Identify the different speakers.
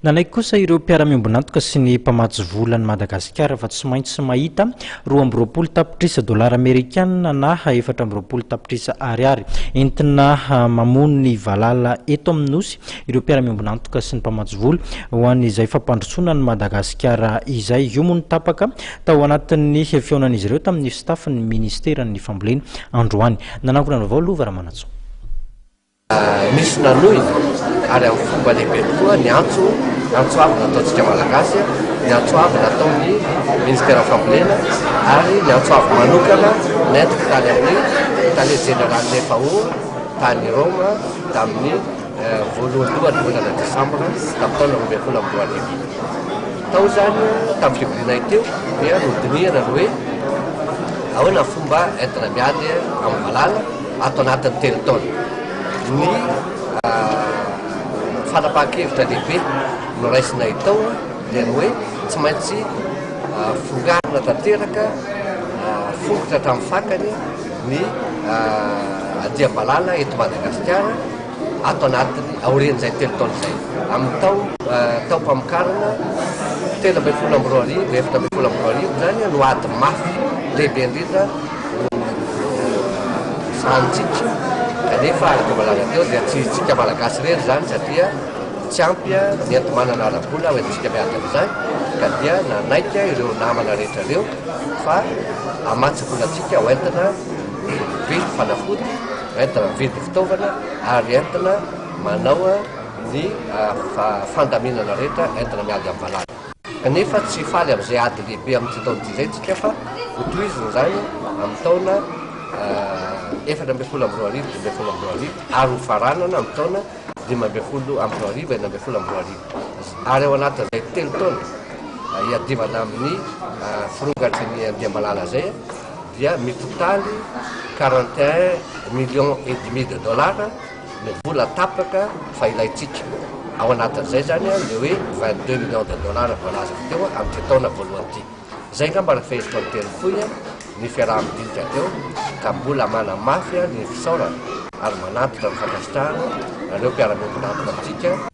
Speaker 1: Nanaiky kosa ireo mpiara-miombon'antoka sy ny mpamatsy vola an'i Madagasikara fa tsy maintsy mahita 22 tapitrisa dolara amerikanina na 24 tapitrisa ariary entina mamono ny valala eto amin'ny Nosy ireo mpiara-miombon'antoka sy ny mpamatsy vola ho an'izay fampandrosoana an'i Madagasikara izay. Io moa no tapaka tao anatin'ny fihaonan'izy ireo tamin'ny staff-n'ny ministeran'ny fambolena androany. Nanangona ny vaovao Lova Ramanantsoa.
Speaker 2: Nisy nanohina ary amin'ny fomba lehibe tokoa ny antso antso avo nataontsika Malagasy, ny antso avo nataon'ny Ministeran'ny Fambolena ary ny antso avo manokana nentiko tany amin'ny Tale Jeneralin'ny FAO tany Roma tamin'ny voalohandohan'ny volana desambra tamin'ny taona 2012 iny. Tao izany tamin'ny fivorianay teo dia nodinihana ny hoe ahoana ny fomba entina miady amin'ny valala ato anatin'ny telo taona. Ny fanapahan-kevitra lehibe noraisinay tao dia ny hoe tsy maintsy fongarina tanteraka, fongotra hatramin'ny fakany ny andiam-balala eto Madagasikara ato anatin'ny aorian'izay telo taona izay. Amin'ny tao taom-pamokarana 2013, 2014 izany no ady mafy lehibe indrindra sahanintsika kanefa araka ny voalaza teo dia tsy isika Malagasy irery izany satria tsy ampy ny enti-manana ara-bola ho entintsika miady amin'izany ka dia nanaiky ireo namana rehetra ireo fa hamatsy vola antsika ho entina mividy fanafody, entina mividy fitaovana ary entina manao ny fandaminana rehetra entina miady amin'ny valala. Kanefa tsy faly amin'izay ady lehibe amin'ity taona ity izay isika fa hotohizina izany amin'ny taona 2014, 2015 ary hofaranana amin'ny taona 2015, 2016. Ary ao anatin'izay telo taona hiadivana amin'ny firongatry ny andiam-balala izay dia mitotaly 41 millions et demi de dollars ny vola tapaka fa ilaintsika. Ao anatin'izay izany ilay hoe 22 millions de dollars voalazako teo amin'ity taona voalohany ity. Izay angamba raha feheziko amin'ny teny fohy ny fiaraha-midinika teo ka mbola manamafy ny fisaorana ary manantitra ny fankasitrahana an'ireo mpiara-miombon'antoka amintsika.